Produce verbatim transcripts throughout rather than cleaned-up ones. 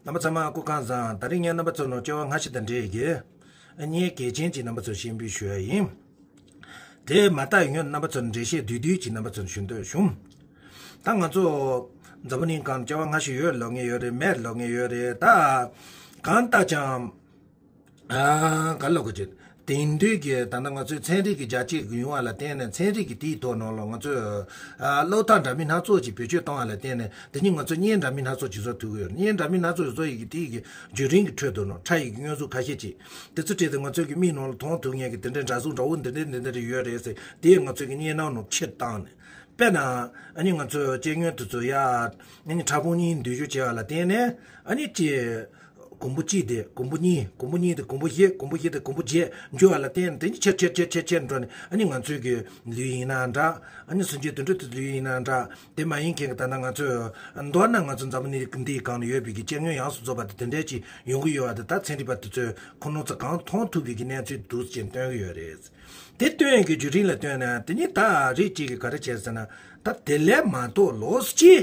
རྣམ་པ་ཚང་མ་སྐུ་ཁམས་བཟང་། ད་རིང་ངས་རྣམ་པ་ཚོ་ནང་སྐྱེ་བ་སྔ་ཕྱི་དང་འབྲེལ་གྱི་བརྙན་གལ་ཆེན་ཅིག་རྣམ་པ་ཚོར་སྤྱན་འབུལ་ཞུ་ཡ་ཡིན། དེ་མ་བལྟས་ཡོད་རྣམ་པ་ཚོར་འགྲེལ་བཤད་བསྡུས་བསྡུས་ཅིག་རྣམ་པ་ཚོར་ཞུ་འདོད་བྱུང་། ད་ང་ཚོ་འཛམ་བུ་གླིང་སྒང་སྐྱེ་བ་སྔ་ཕྱི་ཡོད་ལབ་མཁན་ཡོད་རེད། མེད་ལབ་མཁན་ཡོད་རེད། ད་གང་ལྟར་ཀྱང་། ཨ། ག་ལབ་དགོས་ཀྱི། དེང་དུས་ཀྱི་ད་ལྟ་ང་ཚོའི་ཚན་རིག་གི་རྒྱ་སྐྱེད་ཀྱི་ཡོང་བ་ལ་བརྟེན་ནས། ཚན་རིག་གི་དེའི་ཐོག་ནང་ལ་ང་ཚོས་ཨ་སློབ་སྟེགས་འདྲ་མིན་སྣ་ཚོགས་ཀྱི་བེད་སྤྱོད་བཏང་བ་ལ་བརྟེན་ནས། དེ་ཉིད་ང་ཚོས་བརྙན་འདྲ་མིན་སྣ་ཚོགས་ཀྱི་བཟོ་ཐུབ་ཀྱི་ཡོད། བརྙན་འདྲ་མིན་སྣ་ཚོགས་ཀྱི་བཟོ་ཡི་གི་དེའི་གི་བརྒྱུད་རིམ་གྱི་ཁྲོད་དུ་ནང་ཕྲ་ཡི་གི་སྔོན་གཟུགས་ཁ་ཤས་ཅིག་དེ་ཚོ་བྲིས་ཏེ། ང་ཚོའི་གི་མིག་ནང་ལ་མཐོང་ཐུབ་མཁན་གྱི་དེ་འདྲའི་འདྲ་གཟུགས་འདྲ་བོ་འདི་འདྲའི་འདི་འདྲ་རེ་ཡོད་རེད་ཟེར། དེས་ང་ཚོའི་གི་སྙན་ནང་ནང་ཕྱིར་བཏང་ནས། དཔེར་ན། ཨ་ནི་ང་ཚོའི་སྐྱེ་དངོས་དེ་ཚོ་ཡ། ཨ་ནི་ཕྲ་ཕུང་གཉིས་འདུས་སྦྱོར་བྱས་པ་ལ་བརྟེན་ནས། ཨ་ནི་ཅི། གོང་བུ་གཅིག་དེ་གོང་བུ་གཉིས། གོང་བུ་གཉིས་དེ་གོང་བུ་བཞི། གོང་བུ་བཞི་དེ་གོང་བུ་བརྒྱད་འགྱུར་བ་ལ་བརྟེན། དེ་ནི་ཆེར་ཆེར་ཆེར་ཆེར་ཆེར་འགྲོ་ནས། ཨ་ནི་ང་ཚོའི་གི་ལུས་ཡིན་ན་འདྲ། ཨ་ནི་སུན་འབྱིན་དུད་འགྲོ་དེ་ལུས་ཡིན་ན་འདྲ། དེ་མ་ཡིན་མཁན་གྱི་ད་ལྟ་ང་ཚོས། མདོར་ན་ང་ཚོ་འཛམ་བུ་གླིང་འདིའི་སྒང་ལ་ཡོད་པའི་གི་སྐྱེ་དངོས་ཡོངས་སུ་རྫོགས་པ་དེ་དེ་འདྲས་ཅིག་ཡོང་གི་ཡོད་པ་དེ། ད་ཚན་རིག་པ་དེ་ཚོས་ཁོ་རང་ཚོ་གང་མཐོང་ཐུབ་པའི་གི་གནས་ཚུལ་འདུག་ཅེས་སྟོན་གྱི་ཡོད་རེད། དེ་སྟོན་ཡས་ཀྱི་བརྒྱུད་རིམ་ལ་ལྟོས་ན། དེ་ནི་ད་རིགས་གཅིག་གིས་ག་རེ་བྱས་ཟེར་ན། ད་དེ་ལས་མ་གཏོགས་ལོགས་སུ་ཅི་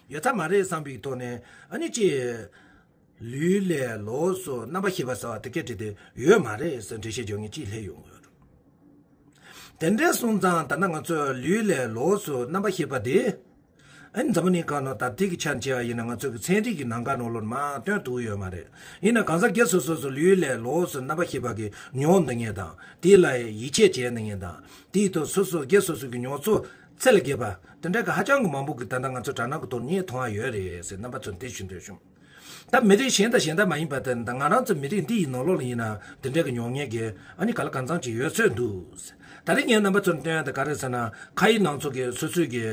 ཡོད་ས་མ་རེད་བསམ་པའི་ཐོག་ནས། ཨ་ནི་ཅི། ལུས་ལས་ལོགས་སུ་རྣམ་པར་ཤེས་པ་ཟེར་བ་དེ་སྐད་བྲིས་ཏེ་ཡོད་མ་རེད་ཟེར་འགྲེལ་བཤད་རྒྱག་མཁན་ཅིག་སླེབས་ཡོང་གི་ཡོད་རེད། དེ་འདྲ་སོང་ཙང་ད་ལྟ་ང་ཚོས་ལུས་ལས་ལོགས་སུ་རྣམ་པར་ཤེས་པ་དེ། ཨ་ནི་འཛམ་བུ་གླིང་སྒང་ནང་ད་ལྟའི་གི་ཆ་ནས་བྱས་པ་ཡིན་ན། ང་ཚོའི་གི་ཚན་རིག་གི་ནམ་མཁའ་ནང་ལོགས་མར་སྟོན་ཐུབ་ཀྱི་ཡོད་མ་རེད། ཡིན་ན་གང་ཟག་སྒེར་སོ་སོ་སོ་ལུས་ལས་ལོགས་སུ་རྣམ་པར་ཤེས་པ་གིས་མྱོང་འདོད་མཁན་དང་། དེ་ལ་ཡིད་ཆེས་བྱེད་འདོད་མཁན་དང་། དེའི་ཐོག་སོ་སོ་སྒེར་སོ་སོ་གི་མྱོང་ཚོར་ཚད་ལས་བརྒལ་བ་དེ་འདྲ་གི་ཧ་ཅང་གི་མང་པོ་གི་ད་ལྟ་ང་ཚོ་དྲ་སྣང་གི་ཐོག་ནས་མཐོང་བ་ཡོད་རེད་ཟེར། རྣམ་པ་ཚོར་འདི་ཞུ་འདོད་བྱུང་། ད་མི་རིགས་གཞན་དང་གཞན་དག་མ་ཡིན་པ་དེ། ད་ང་རང་ཚོ་མི་རིགས་འདི་ཡི་ནང་ལོགས་ལ་ཡིན་ན། དེ་འདྲ་གི་མྱོང་མཁན་གྱི་ཨ་ནི་ག་ལ་གང་འཚམ་ཅིག་ཡོད་ཚོད་འདུག། ད་རེས་ངས་རྣམ་པ་ཚོར་སྟོན་ཡ་དེ་ག་རེ་ཟེར་ན། ཁ་ཡི་ནང་ཚོ་གི་སོ་སོའི་གི་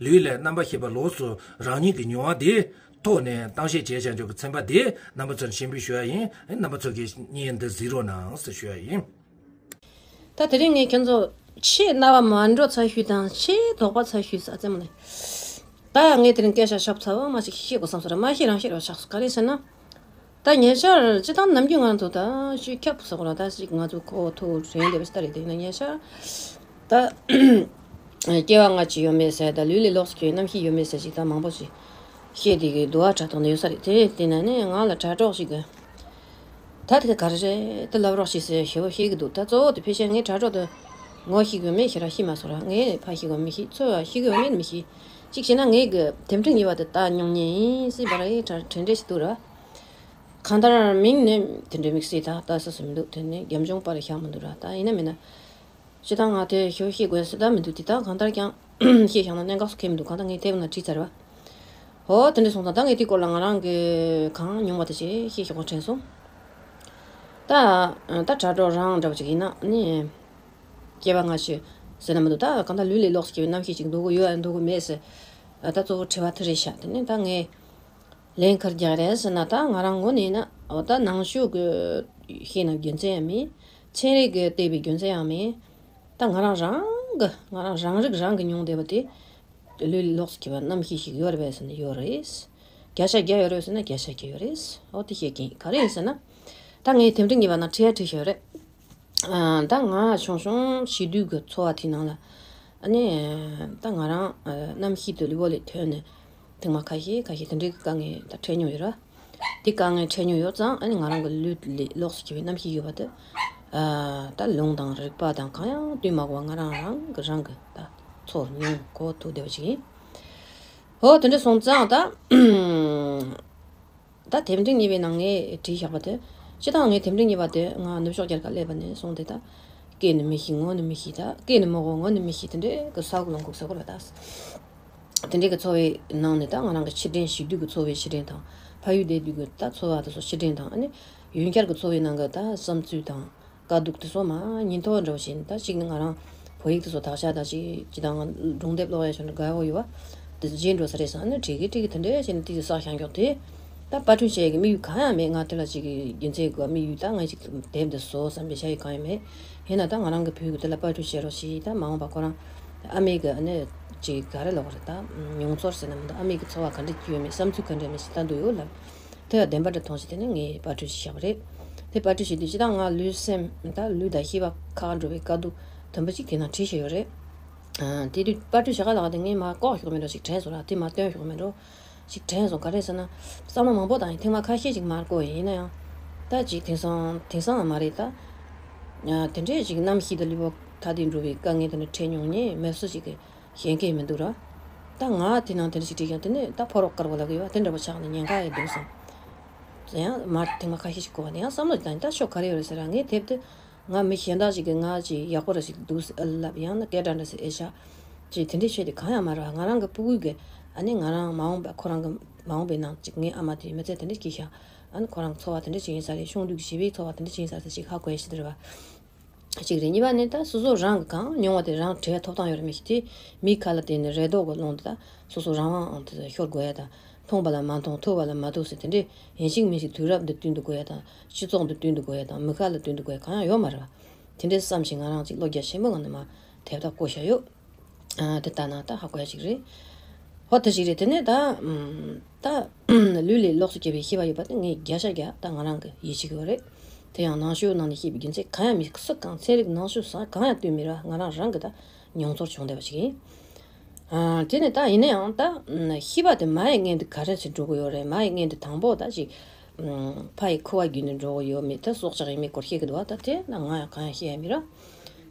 ལུས་ལས་རྣམ་པར་ཤེས་པ་ལོགས་སུ་རང་ཉིད་ཀྱི་མྱོང་བ་དེ་ཐོག་ནས་གཏམ་བཤད་བྱས་བྱ་འཇོག་གི་ཚན་པ་དེ་རྣམ་པ་ཚོར་སྤྱན་འབུལ་ཞུ་ཡ་ཡིན། རྣམ་པ་ཚོ་གིས་བརྙན་འདི་གཟིགས་རོགས་གནང་ཟེར་ཞུ་ཡ་ཡིན། ད་དེ་རིང་ངས་ཁྱེད་ཚོ་ཆེས་རྣ་བ་མ་འགྲོ་ཚ་ཤོས་དང་ཆེས་དོགས་པ་ཚ་ཤོས་ས་རྩེད་མོ་ནས། ད་ངས་དེ་རིང་སྐད་ཆ་ཤོབ་ཚ་བ་མ་ཞིག་བཤད་དགོས་བསམ་སོང་ར། མ་བཤད་རང་བཤད་རོགས་ཆགས་སོང་། ག་རེ་ཟེར་ན། ད་ཉེ་ཆར་སྤྱིར་བཏང་ནམ་རྒྱུན་ང་ཚོ་ད་ཤོད་ཁྱབ་སོང་ར། ད་ཞིག་ང་ཚོ་ཁོ་ཐུག་དྲན་བསྡད་པ་ཞིག་ད་རེད། དེ་ན་ཉེ་ཆར་ད་སྐྱེ་བ་སྔ་ཕྱི་ཡོད་མེད་ཟེར། ད་ལུས་ལས་ལོགས་སུ་སྐྱེ་བའི་རྣམ་ཤེས་ཡོད་མེད་ཟེར་ཞིག་ད་མང་པོ་ཞིག་བཤད་དེ་གི་དུ་བ་དྲ་ཐོག་ནས་ཡོད་ས་རེད། དེ་དེ་ན་ནི་ང་ལ་དྲ་གྲོགས་ཤིག་གི་ད་དེ་ག་རེ་རེད་དེ་ལབ་རོགས་ཞེས་ཟེར་ཞེ་པོ་བཤད་གི་འདུག། ད་གཙོ་བོ་དེ་ཕལ་ཆེར་ངའི་དྲ་གྲོགས་དེ་ངོ་ཤེས་གི་མེད་ཤེས་ར་ཤེས་མ་སོང་ར། ངས་ཕ་ཤེས་གི་མི་ཤེས། ཚོ་ཡ་ཤེས་གི་མེད་མི་ཤེས། གཅིག་བྱས་ན་ངས་གི་དེབ་ཕྲེང་གཉིས་པ་དེ་ལྟ་མྱོང་མཁན་ཡིན་སྲིད་པ་ར། ཡི་དྲ་དྲན་འདྲ་ཞིག་འདུག་ར། གང་ལྟར་མིང་ནི་དེ་འདྲའི་དམིགས་བསལ་ད་ལྟ་སུ་སུ་མི་འདུག། དེ་ནི་རྒྱབ་ལྗོངས་པར་བཞག་མི་འདུག་ར། ད་ཡིན་ན་མིན་ན། སྤྱིར་བཏང་ང་དེ་ཞོ་བཤད་དགོས་སུ་ད་མི་འདུག། དེ་ད་གང་ལྟར་ཀྱང་བཤད་བཞག་ན་གནད་འགག་སུ་ཁེལ་མི་འདུག། གང་ལྟར་ངས་དེབ་ན་བྲིས་ཚར་བ། ཧོ་དེ་འདྲ་སོང་ཙང་ད་ངས་དེའི་སྐོར་ལ་ང་རང་གི་གང་མྱོང་བ་དེ་ཅིག་བཤད་ཤོག་གོ་དྲན་སོང་། ད་ད་དྲ་གྲོགས་རང་འདྲ་བ་ཅིག་ཡིན་ན་ནི། སྐྱེ་བ་སྔ་ཕྱི་ཟེར་ན་མི་འདུག། ད་གང་ལྟར་ལུས་ལས་ལོགས་སུ་སྐྱེ་བའི་རྣམ་ཤེས་ཅིག་འདུག་གི་ཡོད་འདུག་གི་མེད་ཟེར། ད་གཙོ་བོ་དྲི་བ་དེ་རེད་ཤག། དེ་ནས་ད་ངས་ལན་ག་རེ་རྒྱག་རེད་ཟེར་ན། ད་ང་རང་ངོས་ནས་ཡིན་ན་འོ་ད་ནང་ཆོས་ཀྱི་ཤེས་ན་རྒྱུ་མཚན་ཡང་མེད། ཚན་རིག་གིས་བལྟས་པའི་རྒྱུ་མཚན་ཡང་མེད། ད་ང་རང་རང་གི་ང་རང་རང་རིག་རང་གིས་མྱོང་བསྡད་པ་དེ། ལུས་ལོགས་སུ་སྐྱེ་བ་རྣམ་ཤེས་ཤིག་ཡོད་རེད་པས་ཟེར་ན་ཡོད་རེད། བརྒྱ་ཆ་བརྒྱ་ཡོད་རེད་ཟེར་ན་བརྒྱ་ཆ་བརྒྱ་ཡོད་རེད། འོ་དེ་བཤད་ཀྱིན་ག་རེ་ཡིན་ཟེར་ན། ད་ངས་དེབ་ཕྲེང་གཉིས་པ་ནང་བྲིས་ཡ་བྲིས་ཤོད་རེད། ཨ། ད་ང་ཆུང་ཆུང་བྱིས་དུས་ཀྱི་འཚོ་བ་དེའི་ནང་ལ། ཨ་ནི། ད་ང་རང་ཨ་རྣམ་ཤེས་དེ་ལུས་པོ་ལས་ཐོན་ནས་ཐེངས་མ་ཁ་ཤས་ཁ་ཤས་དེ་འདྲའི་དཀའ་ངལ་ད་འཕྲད་མྱོང་ཡོད་ར། དེ་དཀའ་ངལ་འཕྲད་མྱོང་ཡོད་ཙང་། ཨ་ནི་ང་རང་གི་ལུས་ལས་ལོགས་སུ་གྱུར་པའི་རྣམ་ཤེས་ཡོད་པ་དེ། ཨ། ད་ལུང་དང་རིགས་པ་དང་གང་ཡང་བསྟུན་མ་དགོས་པ་ང་རང་རང་གི་རང་གི་ད་ཚོར་མྱོང་གོ་ཐུབ་བསྡད་པ་ཞིག་ཡིན། ཧོ་དེ་འདྲ་སོང་ཙང་ད། ད་དེབ་ཕྲེང་གཉིས་པའི་ནང་ངས་བྲིས་བཞག་པ་དེ། སྤྱིར་བཏང་ངས་དེབ་ཕྲེང་གཉིས་པ་དེ་ང་ནུབ་ཕྱོགས་རྒྱལ་ཁབ་སླེབས་པ་ནས་བཟུང་སྟེ། ད་སྐད་ནི་མི་ཤེས། ངོ་ནི་མི་ཤེས། ད་སྐད་ནི་མི་གོ། ངོ་ནི་མི་ཤེས། དེ་འདྲའི་གི་ས་གོ་ལུང་ཁུག་ས་གོ་ལ་ད། དེ་འདྲའི་གི་འཚོ་བའི་ནང་ནས་ད་ང་རང་གི་ཕྱིར་དྲན། བྱིས་དུས་ཀྱི་འཚོ་བའི་ཕྱིར་དྲན་དང་། ཕ་ཡུལ་བསྡད་དུས་ཀྱི་ད་འཚོ་བ་དེ་ཚོ་ཕྱིར་དྲན་དང་། ཨ་ནི་ཡུལ་གྱར་གྱི་འཚོ་བའི་ནང་གི་ད་བསམ་ཚུལ་དང་། དཀའ་སྡུག་དེ་ཚོ་མར་ཉིན་ཐོ་འདྲ་བོ་བྱས་ནས། ད་གཅིག་ནི་ང་རང་བོད་ཡིག་དེ་ཚོ་དག་ཆ་དང་། གཅིག་གཅིག་དང་སྒྲུང་དེབ་ཀློག་ཡ་ཆོ་འདྲ་དགའ་བོ་ཡོད་པ་དེ་བརྗེད་འགྲོ་ས་རེད་བསམ་ནས། བྲིས་གི་བྲིས་གི་དེ་འདྲ་བྱས་ནས་དེ་ཚོ་བསགས་བཞག་མགྱོགས་དེ། ད་པར་སྐྲུན་བྱེད་ཀྱི་དམིགས་ཡུལ་གང་ཡང་མེད། ང་དེ་ལ་ཅིག་གི་རྒྱུ་མཚན་གི་དམིགས་ཡུལ། ད་ང་ཅིག་དེབ་འདི་བཟོ་བསམ་པའི་བྱ་ཡུལ་གང་ཡང་མེད། ཡིན་ན་ད་ང་རང་གི་བུ་གི་དེ་ལ་པར་སྐྲུན་བྱེད་རོགས་ཞེས། ད་མ་འོངས་པ་ཁོ་རང་ཨ་མའི་གི་ཨ་ནི་ཅིག་ག་རེ་ལབ་དགོས་རེད། ད་མྱོང་ཚོར་ཟེར་ན་མི་འདུག། ཨ་མའི་གི་འཚོ་བ་ག་འདྲ་སྐྱིད་ཡོད་མེད། བསམ་ཚུལ་ག་འདྲ་མེད་ཞིག་ལྟ་འདོད་ཡོད་ལབ། དེ་ཡང་བདེན་པ་འདྲ་མཐོང་ཞིག། དེ་ནས་ངས་པར་སྐྲུན་ཞིག་བཞག་པ་རེད། དེ་པར་སྐྲུན་བྱེད་དུས་སྤྱིར་བཏང་ང་ལུས་སེམས། ད་ལུས་དང་ཤེས་པ་ཁག་འགྲོ་བའི་དཀའ་སྡུག་དུམ་བུ་གཅིག་དེ་ནང་བྲིས་བཞག་ཡོད་རེད། ཨ། དེ་དུས་པར་སྐྲུན་བྱེད་ག་ལ་ག་དེ་ངས་མར་བཀོག་ཞོག་མེད་འགྲོ་ཞིག་དྲན་སོང་ར། དེ་མར་བཏོན་ཞོག་མེད་འགྲོ། ཅིག་དྲན་སོང་། ག་རེ་ཟེར་ན། བསམ་བློ་མང་པོ་བཏང་ཡིན། ཐེངས་མ་ཁ་ཤས་ཅིག་མར་བསྐོར་ཡིན། ཡིན་ན་ཡང་། ད་ཅིག་དེང་སང་དེང་སང་མ་རེད་ད། ཨ། དེ་འདྲས་ཅིག་གནམ་གཤིས་དང་ལུས་པོ་ཐ་དད་འགྲོ་བའི་དཀའ་ངལ་དེ་འདྲ་འཕྲད་མྱོང་མཁན་མི་སུ་ཞིག་གིས་ཤེས་མཁན་མི་འདུག་ར། ད་ང་དེ་ནང་དེ་འདྲ་ཞིག་བྲིས་ཀྱང་དེ་ནས་ད་ཕོ་རོག་དཀར་པོ་ལབ་ཀྱི་ཡོད་པ་དེ་འདྲ་པོ་ཆགས་ནས་ཉེན་ཁ་ཡོད་འདུག་བསམ། ཡང་མར་ཐེངས་མ་ཁ་ཤས་ཤིག་བསྐོར་བ་དེ་ཡང་བསམ་བློ་ཞིག་བཏང་ཡིན། ད་ཤོག་ག་རེ་ཡོད་རེད་ཟེར་ར། ངས་དེབ་དེ། ང་མི་གཞན་དག་ཅིག་གིས་ང་ཅིག་ཡག་པོ་རེ་ཞིག་འདུག་ཟེར་ཨ་ལབ། ཡང་ན་སྐད་གྲགས་འདྲ་ཞིག་ཨེ་ཤ་ཅིག་དེ་འདྲའི་ཆེད་དུ་གང་ཡང་མ་རེད་བ། ང་རང་གི་ཕྲུ་གུ་གི་ཨ་ནི་ང་རང་མ་འོངས་པ་ཁོ་རང་གི་མ་འོངས་པའི་ནང་ཅིག་ངའི་ཨ་མ་དེ་མི་ཚེ་དེ་འདྲ་སྐྱེལ་ཤག་ཨ་ནི་ཁོ་རང་གི་འཚོ་བ་དེ་འདྲ་ཞིག་ཡིན་ས་རེད། ཆུང་དུས་ཀྱི་བྱིས་པའི་འཚོ་བ་དེ་འདྲ་ཞིག་ཡིན་ས་རེད་ཟེར་ཞིག་ཧ་གོ་ཡ་ཞིག་དེ་རེད་བ། གཅིག་རེད། གཉིས་པ་ནི་ད་སོ་སོ་རང་གི་གང་མྱོང་བ་དེ་རང་བྲལ་ཐོབ་ཐང་ཡོད་རེད། མི་ཞིག་དེ་མིའི་ཁ་ལ་བརྟེན་ནས་རེ་དོགས་ཀྱི་ཀློང་དུ་ད་སོ་སོ་རང་དབང་དུ་ཤོར་དགོས་ཡ་དང་། མཐོང་བ་ལ་མ་མཐོང་ཐུག་པ་ལ་མ་ཐུག་ཟེར་དེ་འདྲས་ཡིན་གཅིག་མིན་གཅིག་དུས་རབས་འདི་བསྟུན་དུ་དགོས་ཡ་དང་། སྤྱི་ཚོགས་འདི་བསྟུན་དུ་དགོས་ཡ་དང་། མི་ཁ་ལ་བསྟུན་དུ་དགོས་ཡ་གང་ཡང་ཡོད་མ་རེད་བ། དེ་འདྲས་བསམ་ཞིང་ང་རང་གཅིག་བློ་རྒྱ་ཆེན་པོའི་ངང་ནས་མར་དེབ་ད་བསྐོར་བཞག་ཡོད། ཨ། དེ་ལྟ་ན་ད་ཧ་གོ་ཡ་ཞིག་རེད། ཧོ་དེ་ཞིག་རེད། དེ་ནས་ད་ཨམ། ད་ལུས་ལས་ལོགས་སུ་གྱེས་པའི་ཤེས་པ་ཡོད་པ་དེ་ངས་བརྒྱ་ཆ་བརྒྱ་ད་ང་རང་གི་ཡིད་ཆེས་ཀྱི་ཡོད་རེད། དེ་ཡང་ནང་ཆོས་ནང་ནས་བཤད་པའི་རྒྱུ་མཚན་གང་ཡང་མེད། སུ་གང་ཚན་རིག་ནང་ཆོས་ས་གང་ཡང་བསྟུན་མེད་ར། ང་རང་རང་གི་ད་མྱོང་ཚོར་བྱུང་བསྡད་པ་ཞིག་ཡིན། ཨ། དེ་ནས་ད་ཡིན་ན་ཡང་ད་ཤེས་པ་དེ་མ་ཡི་མངལ་དུ་ག་རེ་ཟེར་འགྲོ་གི་ཡོད་རེད། མ་ཡི་མངལ་དུ་དང་པོ་ད་ཅིག་ཕ་ཡི་ཁུ་བ་བརྒྱུད་ནས་འགྲོ་གི་ཡོད་མེད་ད་སྲོག་ཆགས་ཡིན་མིན་སྐོར་བཤད་ཀྱི་འདུག་བ། ད་དེ་ན་ང་ཡང་གང་ཡང་བཤད་ཡ་མེད་ར།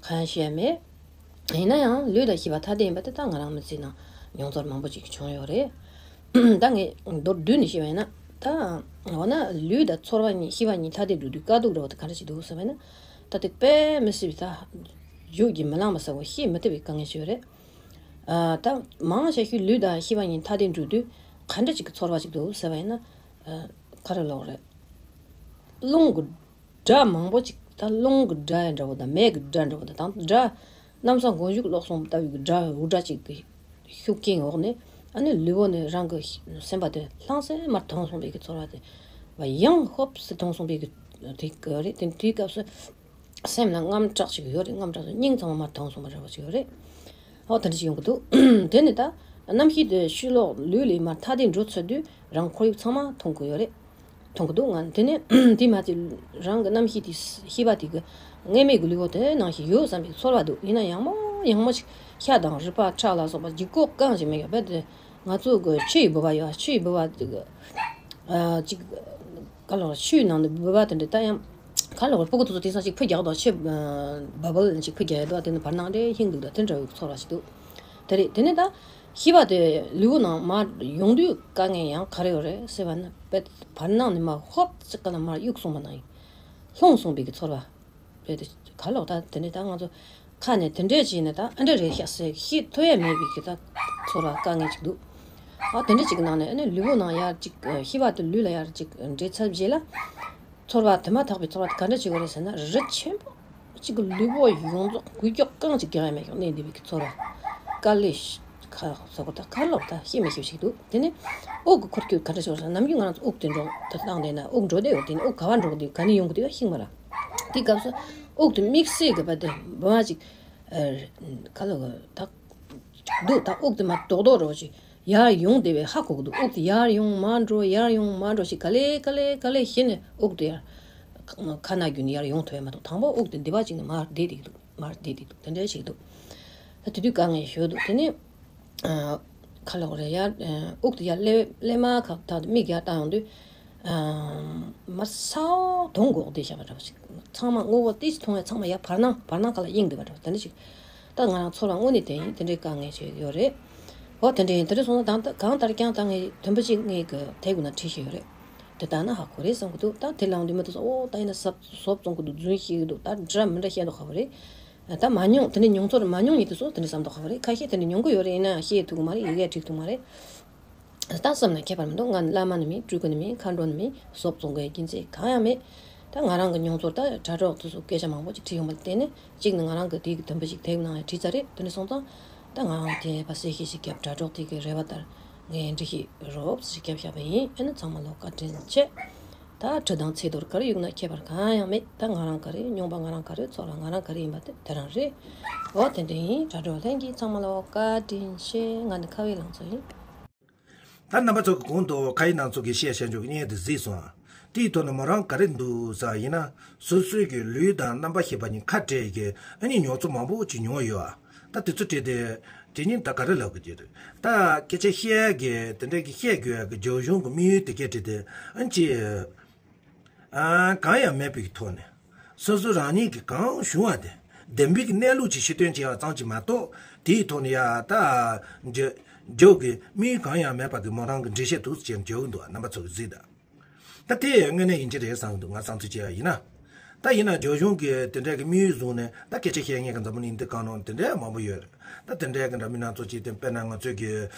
གང་ཡང་བཤད་ཡ་མེད། ཡིན་ན་ཡང་ལུས་དང་ཤེས་པ་ཐ་དད་ཡིན་པ་དེ་ད་ང་རང་མི་ཚེ་ནང་མྱོང་ཚོར་མང་པོ་ཅིག་བྱུང་ཡོད་རེད། ད་ངས་མདོར་བསྡུས་ནས་བཤད་པ་ཡིན་ན། ད་འོ་ན་ལུས་དང་ཚོར་བ་གཉིས་ཤེས་པ་གཉིས་ཐ་དད་འགྲོ་དུས་དཀའ་སྡུག་འདྲ་བོ་དེ་ག་འདྲ་ཞིག་འདུག་ཟེར་བ་ཡིན་ན། ད་དེ་དཔེ་མི་སྲིད་པའི་ད་རྒྱུགས་ཀྱིས་མི་ལངས་པ་ཟེར་བ་བཤད་མི་ཐུབ་པའི་དཀའ་ངལ་ཞིག་ཡོད་རེད། ཨ། ད་མང་ཆེ་ཤོས་ལུས་དང་ཤེས་པ་གཉིས་ཐ་དད་འགྲོ་དུས་ག་འདྲ་ཅིག་གི་ཚོར་བ་ཅིག་འདུག་ཟེར་བ་ཡིན་ན། ཨ། ག་རེ་ལབ་དགོས་རེད། རླུང་གི་སྒྲ་མང་པོ་ཅིག་ད་རླུང་གི་སྒྲ་འདྲ་བོ་དང་མེ་གི་སྒྲ་འདྲ་བོ་དང་། ད་སྒྲ་གནམ་ས་མགོ་མཇུག་ལོག་སོང་ལྟ་བུའི་གི་སྒྲ་འུར་སྒྲ་ཅིག་གི་ཤུགས་རྐྱེན་འོག་ནས། ཨ་ནི་ལུས་པོ་ནི་རང་གི་སེམས་པ་དེ་ལྷང་སེ་མར་ཐོན་སོང་བའི་གི་ཚོར་བ་དེ་བ། ཡང་ཧོབ་སེ་ཐོན་སོང་བའི་གི་དེ་གི་རེད། དེ་དུས་སྐབས་སུ་སེམས་ལ་དངངས་སྐྲག་ཅིག་ཡོད་རེད། དངངས་སྐྲག་ཅིག་སྙིང་ཚང་མ་མར་ཐོན་སོང་བ་འདྲ་བོ་ཅིག་ཡོད་རེད། ཨོ་དེ་འདྲ་ཞིག་ཡོང་གི་འདུག་དེ་ནི་ད་རྣམ་ཤེས་དེ་ཕྱི་ལོགས་ལུས་ལས་མར་ཐ་དད་འགྲོ་ཚར་དུས་རང་ཁོར་ཡུག་ཚང་མ་མཐོང་གི་ཡོད་རེད། མཐོང་གི་འདུག་ང་དེ་ནས་དེ་མ་ཚད་རང་གི་རྣམ་ཤེས་དེ་ཤེས་པ་དེ་གི་མངལ་མེད་ཀྱི་ལུས་པོ་དེ་ནང་བཞིན་ཡོད་བསམ་པའི་ཚོར་བ་འདུག་ཡིན་ན་ཡང་མོ་ཡང་མོ་ཞིག་ཤ་དང་རུས་པ་ཁྲག་ལ་སོགས་པ་ལྗིད་ཁོག་རྐང་ཞིག་མེད་ཀྱང་རྦད་དེ་ང་ཚོ་གི་ཆུ་ཡི་ལྦུ་བ་ཡོད། ཆུ་ཡི་ལྦུ་བ་དེ་གི་ཨ་ཅིག་ག་ལོ་ཆུའི་ནང་དུ་སྦུ་བ་དེ་འདྲ་ད་ཡང་ག་ལོ་སྤུ་གུ་དེ་ཚོ་དེང་སང་ཅིག་ཕུ་རྒྱག་དོ། ཆུ་བ་བལ་ཅིག་ཕུ་རྒྱག་ཡ་དོ། དེ་ནི་བར་སྣང་རེ་ཧིང་འདུག་ད་དེ་འདྲ་བའི་ཚོར་བ་ཞིག་འདུག་དེ་རེད། དེ་ནས་ད་ཤེས་པ་དེ་ལུས་པོ་ནང་མར་ཡོང་དུས་དཀའ་ངལ་ཡང་ག་རེ་ཡོད་རེད་ཟེར་བ་ན། བར་སྣང་ནས་མར་ཧོབ་ཙི་ག་ལ་མར་གཡུག་སོང་བ་ནང་ལྷུང་སོང་བའི་གི་ཚོར་བ་རེད། དེ་ག་ལོག་ད་དེ་ནས་ད་ང་ཚོ་ཁ་ནས་དེ་འདྲས་བྱས་ནས་ད་ཨ་འདྲ་རེད་ཤག་ཟེར་ཤེས་ཐུབ་ཡ་མེད་པའི་གི་ད་ཚོར་བ་དཀའ་ངལ་ཅིག་འདུག་ཨ་དེ་འདྲ་ཅིག་གི་ནང་ནས་ཨ་ནི་ལུས་པོ་ནང་ཡར་ཅིག་ཤེས་པ་དེ་ལུས་ལ་ཡར་ཅིག་འདྲེས་ཚར་རྗེས་ལ། ཚོར་བ་དེ་མ་ཐག་པའི་ཚོར་བ་དེ་ག་འདྲ་ཅིག་ཡོད་རེད་ཟེར་ན། རི་ཆེན་པོ་གཅིག་གི་ལུས་པོ་ཡོངས་རྫོགས་འགུལ་སྐྱོད་རྐང་གཅིག་རྒྱག་ཡ་མེད་ཀྱང་གནས་འདི་བའི་གི་ཚོར་བ། དཀའ་ལས་ཁ་སོགས་ད་ག་ལོག་ད་ཤེས་མི་ཤེས་ཤིག་འདུག་དེ་ནས་དབུགས་ཀྱི་འཁོར་སྐྱོད་ག་འདྲ་ཞིག་ཟེར་ན། ནམ་རྒྱུན་ང་རང་ཚོ་དབུགས་དེ་འགྲོ་དེ་བཏང་བསྡད་ན་དབུགས་འགྲོ་བསྡད་ཡོད། དེ་ནས་དབུགས་ག་བ་འགྲོ་གི་འདུག་ག་ནས་ཡོང་གི་འདུག་ཤེས་མ་ར། དེ་སྐབས་སུ་དབུགས་དེ་དམིགས་བསལ་གི་བ་དེ་བ་མ་ཅིག་ག་ལོག་ད་འདུག་ད་དབུགས་དེ་མ་རྡོག་རྡོག་རོ་ཅིག་ཡར་ཡོང་བསྡད་པའི་ཧ་གོ་གི་འདུག་དབུགས་དེ་ཡར་ཡོང་མར་འགྲོ་ཡར་ཡོང་མར་འགྲོ་ཞིག་ག་ལེ་ག་ལེ་ག་ལེ་བྱས་ནས་དབུགས་དེ་ཡར་ཁ་ནང་བརྒྱུད་ནས་ཡར་ཡོང་ཐུབ་ཡ་མ་གཏོགས། དང་པོ་དབུགས་དེ་འདི་བ་ཅིག་ནས་མར་བསྡད་དེ་འདུག་མར་བསྡད་དེ་འདུག་དེ་འདྲ་ཞིག་འདུག་ད་དེ་དུས་དཀའ་ངལ་ཞིག་འདུག་དེ་ནས་ཨ་ག་ལོག་རེད། ཡར་ཨ་དབུགས་དེ་ཡར་ཀླད་ཀླད་མ་ཁ་ཐག་མིག་ཡར་བལྟ་ཡོང་དུས། ཨ་མར་སའོ་དོང་གོག་བསྡད་བཞག་པ་འདྲ་བ་ཞིག་ཚང་མ་དངོས་པོ་ཏིས་མཐོང་བས་ཚང་མ་ཡར་བར་སྣང་བར་སྣང་ག་ལ་གཡེང་བསྡད་པ་འདྲ་བ་དེ་འདྲ་ཞིག་ད་ང་རང་ཚོར་བ་དངོས་གནས་དེ་ཡིན། དེ་འདྲའི་དཀའ་ངལ་ཞིག་ཡོད་རེད། འོ་དེ་འདྲ་ཡིན། དེ་འདྲ་སོང་ཙང་ད་གང་ལྟར་ཀྱང་ད་ངས་དུམ་བུ་གཅིག་ངས་གི་དེབ་ཀྱི་ནང་བྲིས་བཞག་ཡོད་རེད། དེ་ལྟ་ན་ཧ་གོ་རེད་བསམ་གི་འདུག་ད་དེ་ལངས་དུས་མི་དེ་ཚོ་ཨོ་ད་ཡིན་ན་ཟབ་ཟོབ་བཙོང་གི་འདུག་རྫུན་བཤད་གི་འདུག་ད་འདྲ་མི་འདྲ་བཤད་མདོག་ཁ་པོ་རེད། ད་མ་མྱོང་དེ་འདྲ་མྱོང་ཚོར་མ་མྱོང་མཁན་དེ་ཚོ་དེ་འདྲ་བསམ་མདོག་ཁ་པོ་རེད། ཁ་ཤས་དེ་འདྲ་མྱོང་གི་ཡོད་རེད། ཡིན་ན་བཤད་ཐུབ་གི་མ་རེད། ཡི་གེ་བྲིས་ཐུབ་མ་རེད། ད་བསམ་ན་ཁྱད་པར་མི་འདུག་ང་ནི་བླ་མ་ནི་མིན། སྤྲུལ་སྐུ་ནི་མིན། མཁའ་འགྲོ་ནི་མིན། ཟོབ་བཙོང་དགོས་རྒྱུ་མཚན་གང་ཡང་མེད། ད་ང་རང་གི་མྱོང་ཚོར་ད་དྲ་གྲོགས་དེ་ཚོ་སྐད་ཆ་མང་པོ་ཅིག་བྲིས་ཡོང་བ་ལ་བརྟེན་ནས། གཅིག་ནི་ང་རང་གི་དེའི་གི་དུམ་བུ་ཞིག་དེབ་ནང་ཡང་བྲིས་ཚར་རེད། དེ་འདྲ་སོང་ཙང་ད་ང་རང་དེ་ཕར་གསལ་བཤད་ཞིག་བརྒྱབ། དྲ་གྲོགས་དེ་གི་རེ་བ་ལྟར་ངས་འགྲེལ་བཤད་རོབ་ཙམ་ཞིག་བརྒྱབ་བཞག་པ་ཡིན། ཨ་ནི་ཚང་མ་ལ་བཀའ་དྲིན་ཆེ། ད་དྲི་དང་ཚིག་དོར་ག་རེ་ཡོད་ན་ཁྱད་པར་གང་ཡང་མེད། ད་ང་རང་ག་རེ་མྱོང་པ་ང་རང་ག་རེ་ཚོར་བ་ང་རང་ག་རེ་ཡིན་པ་དེ་དེ་རང་རེད། འོ་དེ་འདྲ་ཡིན། དྲ་གྲོགས་ལྷན་རྒྱས་ཚང་མ་ལ་བཀའ་དྲིན་ཆེ། ང་ནི་ཁ་བའི་ལང་ཚོ་ཡིན། ད་རྣམ་པ་ཚོ་གི་གོང་དུ་ཁ་ཡི་ནང་ཚོ་གི་བཤད་བྱ་འཇོག་གི་བརྙན་དེ་གཟིགས་སོང་ཨ། དེའི་ཐོག་ནས་མོ་རང་ག་རེ་འདུག་ཟེར་ཡིན་ན། སོ་སོའི་གི་ལུས་དང་རྣམ་པ་ཤེས་པ་གཉིས་ཁ་བྲལ་གི་ཨ་ནི་མྱོང་ཚོར་མང་པོ་ཅིག་མྱོང་ཡོད་ཨ། ད་དེ་ཚོ་བྲིས་ཏེ་ དེ་ཉིད་ད་ག་རེ་ལབ་དགོས་ཀྱི་རེད། ད་སྐད་ཆ་བཤད་ཀྱི་དེ་འདྲ་གི་བཤད་དགོས་ཡག་གི་རྒྱ་གཞུང་གི་དམིགས་ཡུལ་དེ་སྐད་བྲིས་ཏེ་ཨ་ནི་ཅི། ཨ། གང་ཡང་མེད་པའི་ཐོག་ནས། སོ་སོ་རང་ཉིད་ཀྱིས་གང་བྱུང་བ་དེ། བདེན་པའི་གནས་ལུགས་ཀྱི་ཕྱིར་སྟོན་བྱས་པ་ཙམ་གྱིས་མ་གཏོགས། དེའི་ཐོག་ནས་ཡ་ད། རྒྱ་རྒྱ་གི་དམིགས་ཡུལ་གང་ཡང་མེད་པ་གི་མོ་རང་གི་འགྲེལ་བཤད་འདུག་ཅེས་བརྗོད་ཀྱི་འདུག་རྣམ་པ་ཚོ་གིས་གཟིགས་དང་། ད་དེ་དངོས་གནས་ཡིན་གྱི་རེད་བསམ་གྱི་འདུག་ང་བསམ་ཚུལ་བྱས་པ་ཡིན་ན། ད་ཡིན་ན་རྒྱ་གཞུང་གིས་དེ་འདྲ་གི་དམིགས་ཡུལ་བཟུང་ནས་ད་སྐད་ཆ་བཤད་མཁན་གྱི་འཛམ་བུ་གླིང་འདི་སྒང་ནང་དེ་འདྲ་མང་པོ་ཡོད་རེད། ད་དེ་འདྲའི་གི་འདྲ་མིན་སྣ་ཚོགས་ཅིག་དེ། དཔེར་ན་ང་ཚོའི་གི་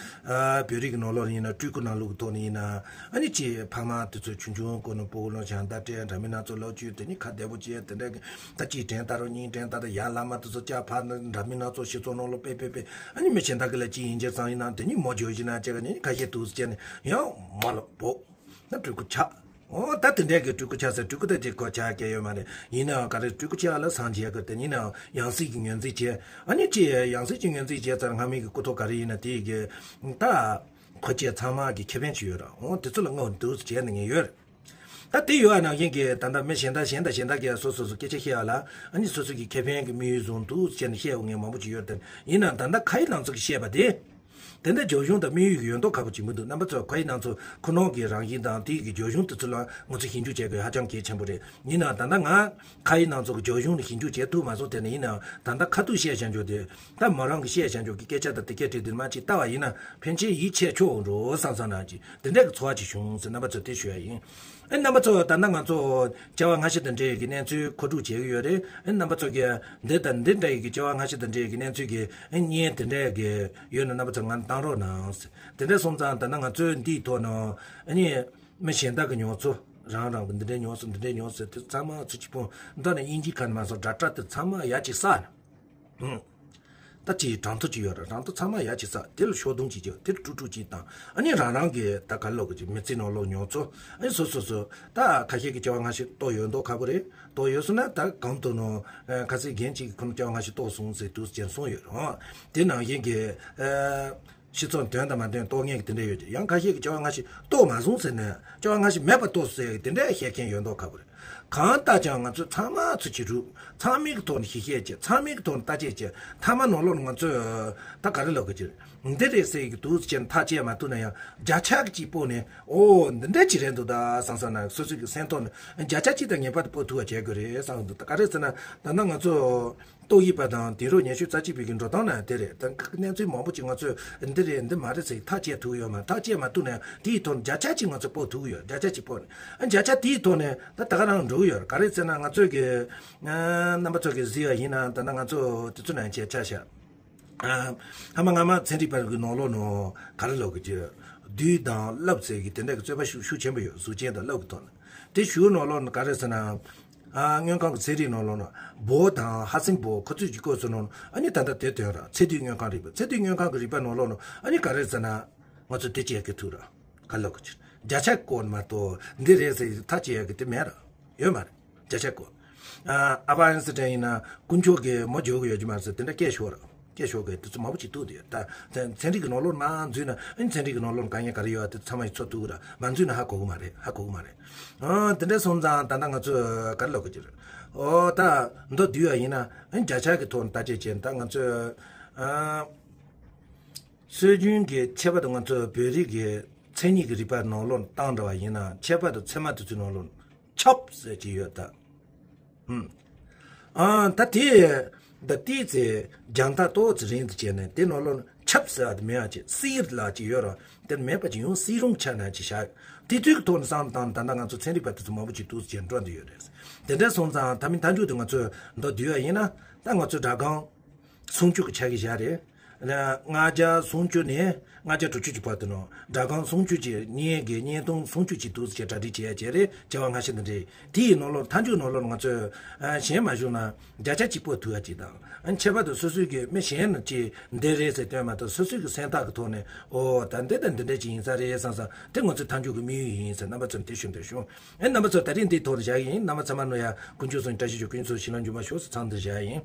ཨ་བོད་རིགས་ཀྱི་ནང་ལོགས་ཡིན་ན་སྤྲུལ་སྐུ་ནང་ལོགས་ཀྱི་ཐོག་ནས་ཡིན་ན། ཨ་ནི་ཅིག་ཕ་མ་དེ་ཚོ་ཆུང་ཆུང་སྒང་ནས་སྤོ་བོ་ལོ་བྱང་བརྡ་སྤྲད། འདྲ་མིན་སྣ་ཚོགས་ལོ་རྒྱུས་དེ་ནི་ཁ་བདེ་པོ་བྱས། དེ་འདྲའི་གི་ད་གཅིག་དྲན་ད་རུང་གཉིས་དྲན་ད་རུང་ཡར་བླ་མ་དེ་ཚོ་སྐྱ་ཕར་ནི་འདྲ་མིན་སྣ་ཚོགས་སྤྱི་ཚོགས་ནང་ལོགས་ཕེབས་ཕེབས་ཕེབས། ཨ་ནི་མི་གཞན་དག་གི་ལ་ཅིག་ཡིན་གྱི་ཙང་ཡིན་ན་དེ་ནི་མོ་བརྗོད་བཞིན་ན་ཅིག་ག་ནི་ཁ་ཤས་འདུག་ཟེར་ནས་ཡང་མ་ལོ་བོ། ད་སྤྲུལ་སྐུ་ཆགས། འོ་ད་དེ་འདྲའི་གི་སྤྲུལ་སྐུ་ཆགས་ཟེར། སྤྲུལ་སྐུ་ད་དེ་གོ་ཆགས་ཀྱི་ཡོད་མ་རེད། ཡིན་ནའང་ག་རེ་སྤྲུལ་སྐུ་ཆགས་ལ་སངས་རྒྱས་གི་དེ་ཡིན་ནའང་ཡང་སྲིད་ཀྱི་ངོས་འཛིན་བྱས། ཨ་ནི་ཅི་ཡང་སྲིད་ཀྱི་ངོས་འཛིན་བྱས་ཙང་སྔ་མའི་གི་སྐུ་ཐོག་ག་རེ་ཡིན་ན་དེའི་གི་ད་གོ་ཆས་ཚང་མ་གི་ཁེ་ཕན་ཅིག་ཡོད་ར། འོ་དེ་ཚོ་ལ་བསྔགས་འདུག་བྱས་ནས་ངས་ཡོད་རེད། ད་དེ་ཡོད་ནང་བཞིན་གི་ད་ལྟ་མི་གཞན་དག་གཞན་དང་གཞན་དག་གིས་སོ་སོ་སོ་སྐད་ཆ་བཤད་ཡ་ལ། ཨ་ནི་སོ་སོ་གི་ཁེ་ཕན་གི་དམིགས་ཡུལ་བཟུང་འདུག་བྱས་ནས་བཤད་ཡོང་མཁན་མང་པོ་ཅིག་ཡོད་རེད། ཡིན་ནའང་ད་ལྟ་ཁ་ཡི་ནང་ཚོ་གི་བཤད་པ་དེ། དེ་འདྲ་རྒྱ་གཞུང་དང་དམིགས་ཡུལ་ཡོད་མདོག་ཁ་པོ་ཅིག་མི་འདུག་རྣམ་པ་ཚོ། ཁ་ཡི་ནང་ཚོ་ཁོ་ནང་གི་རང་བཞིན་དང་དེའི་གི་རྒྱ་གཞུང་དེ་ཚོ་ལ་ང་ཚོ་ཞིབ་འཇུག་བྱེད་དགོས་ཧ་ཅང་གལ་ཆེན་པོ་རེད། ཡིན་ནའང་ད་ལྟ་ང་ཁ་ཡི་ནང་ཚོ་གི་རྒྱ་གཞུང་ལ་ཞིབ་འཇུག་བྱེད་ཐུབ་མ་སོང་། དེ་ནས་ཡིན་ནའང་ད་ལྟ་ཁ་ཐུག་བཤད་བྱ་འཇོག་དེ། ད་མོ་རང་གི་བཤད་བྱ་འཇོག་གི་སྐད་ཆ་དང་དེ་སྐད་བྲིས་དེ་མ་ཅིག་ལྟ་བ་ཡིན་ན་ཕན་ཆེ་ཡིད་ཆེས་ཆོག་འགྲོ་བསམ་བསམ་ན་ཅིག་དེ་འདྲ་གི་ཚོར་བ་ཅིག་བྱུང་ཟེར། རྣམ་པ་ཚོ་དེ་ཞུ་ཡ་ཡིན། ཨེ། རྣམ་པ་ཚོ་ད་ལྟ་ང་ཚོ་བྱ་བ་སྔ་ཕྱི་དང་འབྲེལ་ཡོད་ཀྱི་གནས་ཚུལ་མཁོ་སྒྲུབ་བྱེད་ཀྱི་ཡོད་རེད། ཨེ། རྣམ་པ་ཚོ་གིས་འདི་དང་འདི་འདྲ་ཡི་གི་བྱ་བ་སྔ་ཕྱི་དང་འབྲེལ་ཡོད་ཀྱི་གནས་ཚུལ་གྱི། ཨེ། བརྙན་དེ་འདྲ་གི་ཡོད་ན་རྣམ་པ་ཚོ་ང་བཏང་རོགས་གནང་། དེ་འདྲ་སོང་ཙང་ད་ལྟ་ང་ཚོས་འདིའི་ཐོག་ནས། ཨ་ནི་མི་གཞན་དག་གི་མྱོང་ཚོར། རང་རང་གི་འདི་འདྲའི་མྱོང་ཚོར་འདི་འདྲའི་མྱོང་ཚོར་དེ་ཚང་མ་ཚུར་གཅིག་པོ་འདི་ནས་དབྱིན་ཇིའི་ཁ་ནས་མ་སོང་སྒྲ་སྒྲ་དེ་ཚང་མ་ཡར་གཅིག་བསགས་ནས། ཨང་། ད་ཅིག་གྲངས་ཐོ་ཅིག་ཡོད་ར། གྲངས་ཐོ་ཚང་མ་ཡར་གཅིག་བསགས། དེ་ལ་ཤོག་ལྡུམ་ཅིག་བརྒྱབ། དེ་ལ་དཀྲུག་དཀྲུག་ཅིག་བཏང་། ཨ་ནི་རང་རང་གི་ད་ག་ལོག་གི་ཅིག་མི་ཚེ་ནང་ལོགས་མྱོང་ཚོར། ཨ་ནི་སོ་སོ་སོ་ད་ཁ་ཤས་ཀྱི་བྱ་བ་སྔ་ཕྱི་རྟོགས་ཡོད་མདོག་ཁ་པོ་རེད། རྟོགས་ཡོད་སོང་ན་ད་གང་ཐུབ་ནོ། ཨ། ཁ་སང་རྒན་གཅིག་གིས་ཁོ་ནི་བྱ་བ་སྔ་ཕྱི་རྟོགས་སོང་ཟེར་འདུག་ཅེས་གསུངས་ཡོད་ར། དེ་ནང་བཞིན་གྱི། ཨ། སྤྱི་ཚོགས་དོན་དང་མ་མཐུན་རྟོགས་མཁན་གྱི་དེ་འདྲ་ཡོད་ཀྱི། ཡང་ཁ་ཤས་ཀྱིས་བྱ་བ་སྔ་ཕྱི་རྟོགས་མ་སོང་ཟེར་ནས་བྱ་བ་སྔ་ཕྱི་མེད་པ་རྟོགས་ཟེར་གྱི་དེ་འདྲ་བཤད་མཁན་ཡོད་མདོག་ཁ་པོ་རེད། གང་ལྟར་ཀྱང་ང་ཚོས་ཚང་མ་ཚུར་གཅིག་རུབ། ཚང་མའི་གི་ཐོག་ནས་ཞིབ་བཤེར་བྱས། ཚང་མའི་གི་ཐོག་ནས་བརྟག་དཔྱད་བྱས། མཐའ་མ་ནང་ལོགས་ལ་ང་ཚོས་ད་ག་རེ་ལབ་དགོས་ཀྱི་རེད། འདི་རེད་ཟེར་གྱི་འདུག་ཅེས་ཐག་བཅད་མ་ཐུབ་ན་ཡང་བརྒྱ་ཆ་གཅིག་སྤོ་ནས། ཨོ་འདི་འདྲ་ཅིག་རེད་འདུག་ད་བསམ་བསམ་ན་སོ་སོའི་གི་སེམས་ཐོག་ནས་བརྒྱ་ཆ་གཅིག་དང་ངེས་པར་དུ་སྤོ་ཐུབ་པ་བྱེད་དགོས་རེད་བསམ་གྱི་འདུག་ད་ག་རེ་ཟེར་ན་ད་ལྟ་ང་ཚོ་ཏོག་དབྱིབས་པ་དང་དེང་རབས་ཉེན་བཅོལ་རྩ་ཆེ་བའི་གི་འགྲོ་སྟངས་ནང་དེ་རེད། ད་གནས་ཚུལ་མང་པོ་ཅིག་ང་ཚོས་འདི་རེད་འདི་མ་རེད་ཟེར་ཐག་བཅད་ཐུབ་ཡོད་མ། ཐག་བཅད་མ་ཐུབ་ན་ཡང་དེའི་ཐོག་བརྒྱ་ཆ་གཅིག་ང་ཚོས་སྤོ་ཐུབ་ཡོད། བརྒྱ་ཆ་གཅིག་སྤོ་ནས། ཨ། བརྒྱ་ཆ་དེའི་ཐོག་ནས་ད་ད་ག་རང་འགྲོ་གི་ཡོད་རེད། ག་རེ་ཟེར་ན་ང་ཚོས་གི། ཨ། རྣམ་པ་ཚོ་གི་གཟིགས་པ་ཡིན་ན་ད་ལྟ་ང་ཚོ་དེ་ཚོ་ནང་བྱས་ཆ་བཞག། ཨ། ཧ་མ་སྔ་མ་ཚན་རིག་པ་གི་ནང་ལོགས་ནང་ག་རེ་ལབ་དགོས་ཀྱི། བདུད་དང་རླབས་ཟེར་གི་དེ་འདྲ་གི་རྩོད་པ་ཤུགས་ཤུགས་ཆེན་པོ་ཡོད། གཟུགས་ཅན་དང་རླབས་གི་ཐོག་ནས། དེ་གཞུག་ནང་ལོགས་ནས་ག་རེ་ཟེར་ན། ཨ། དངོས་ཁམས་ཀྱི་ཚན་རིག་ནང་ལོགས་ནས་བོ་དང་ཧ་སིང་བོ་ཁོ་ཚོས་ཀྱི་བཀོད་ཚོ་ནང་ཨ་ནི་ད་ལྟ་དེ་ཐོན་ར། ཚད་རྡུལ་དངོས་ཁམས་རིག་པ། ཚད་རྡུལ་དངོས་ཁམས་ཀྱི་རིག་པ་ནང་ལོགས་ནས་ཨ་ནི་ག་རེ་ཟེར་ན། ང་ཚོ་དེ་བྱེད་ཀྱི་ཐུག་ར། ག་ལབ་དགོས་ཀྱི། བརྒྱ་ཆ་བཀོད་མ་གཏོགས་འདི་རེད་ཟེར་ཐག་བཅད་ཡག་གི་དེ་མེད་ར། ཡོད་མ་རེད། བརྒྱ་ཆ་བཀོད། ཨ། ཨ་བ་ཨན་སི་ཊན་ཡིན་ན་དཀོན་མཆོག་གིས་མོ་འཇོག་གི་ཡོད་ཀྱི་མ་རེད་ཟེར་དེ་འདྲ་སྐད་ཤོར་ར། སྐད་ཤོར་གི་དེ་ཚོ་མང་པོ་ཅིག་ཐུག་དེ། ད་ཚན་རིག་གི་ནང་ལོགས་ནང་འཛུལ་ན། ཨ་ནི་ཚན་རིག་གི་ནང་ལོགས་དཀའ་ངལ་ག་རེ་ཡོད་དེ་ཚང་མ་ཡི་ཚོ་ཐུག་ར། མ་འཛུལ་ན་ཧ་གོ་གི་མ་རེད། ཧ་གོ་གི་མ་རེད། ཨ། དེ་འདྲ་སོང་ཙང་ད་ལྟ་ང་ཚོས་ག་རེ་ལབ་དགོས་ཀྱི་རེད། ཨོ་ད་མདོར་བསྡུས་པ་ཡིན་ན། ཨ་ནི་བརྒྱ་ཆ་གི་ཐོག་ནས་བརྟག་དཔྱད་བྱས་ན་ད་ང་ཚོས། ཨ། སྲོལ་རྒྱུན་གྱི་ཁྱད་པར་དུ་ང་ཚོ་བོད་རིགས་ཀྱི་མཚན་ཉིད་ཀྱི་རིག་པ་ནང་ལོགས་བཏང་འདྲ་བ་ཡིན་ན་ཁྱད་པར་དུ་ཚད་མ་དེ་ཚོའི་ནང་ལོགས་ཆབ་ཟེར་གྱི་ཡོད་ད། ཧུམ། ཨ། ད་དེ་ད་ཏིས་ཙེ་རྒྱང་ཐག་ཏོག་ཙེ་རིང་དུ་བྱས་ནས་དེ་ནང་ལོགས་ཆབ་ཟེར་བ་དེ་མེད་པ་ཅིག་སིར་ལ་ཅིག་ཡོད་ར། དེ་མེད་པ་ཅིག་ཡང་སིར་རུང་ཆ་ན་ཅིག་བཞག་དེ་དུས་ཀྱི་ཐོག་ནས་བསམ་བཏང་ད་ལྟ་ང་ཚོ་ཚན་རིག་པ་དེ་ཚོ་མང་པོ་ཅིག་འདུག་ཟེར་འགྲོ་འདི་ཡོད་རེད། དེ་འདྲ་སོང་ཙང་ད་མི་མཐའ་མཇུག་ཏུ་ང་ཚོ་མདོར་བསྡུས་པ་ཡིན་ན་ད་ང་ཚོ་སྒྲ་སྒང་སུམ་ཅུ་གི་ཆ་གི་བཞག་རེད། ལྔ་བརྒྱ་སུམ་ཅུ་ནས་ལྔ་བརྒྱ་དྲུག་ཅུ་གི་བར་དུ་ནང་སྒྲ་སྒང་སུམ་ཅུ་གྱི་བརྙན་གྱི་བརྙན་ཐུང་སུམ་ཅུ་གྱི་འདུག་ཟེར་གྲ་སྒྲིག་བྱེད་ཡ་བྱས་རེད། བྱ་བ་སྔ་ཕྱི་འདི་འདྲས་དེ་ཡི་ནང་ལོགས་མཐའ་མཇུག་ནང་ལོགས་ང་ཚོས་ཨ་གཞན་མ་བྱུང་ན་བརྒྱ་ཆ་གཅིག་པོ་ཐུག་ཡ་གཅིག་དང་། ཨ་ཁྱད་པར་དུ་སོ་སོའི་གི་མི་གཞན་ནས་ཅིག་འདི་རེད་ཟེར་སྟོན་མ་གཏོགས་སོ་སོའི་གི་སེམས་ཐག་གི་ཐོག་ནས་ཨོ་ད་འདི་དང་འདི་འདྲས་ཅིག་ཡིན་ས་རེད་བསམ་ས་དེ་ང་ཚོའི་མཐའ་མཇུག་གི་དམིགས་ཡུལ་ཡིན་ཟེར་རྣམ་པ་ཚོར་དེ་ཞུ་འདོད་བྱུང་། ཨེ་རྣམ་པ་ཚོ་ད་རིང་འདི་ཐོག་ནས་བཞག་གི་ཡིན། རྣམ་པ་ཚང་མ་ནོ་ཡ་དཀོན་མཆོག་གསུམ་བཀྲ་ཤིས་ཤོག་དཀོན་མཆོག་གསུམ་ལ་འཇུག་པ་ཤོག་ཟེར་མཚམས་འདིར་བཞག་ཡིན།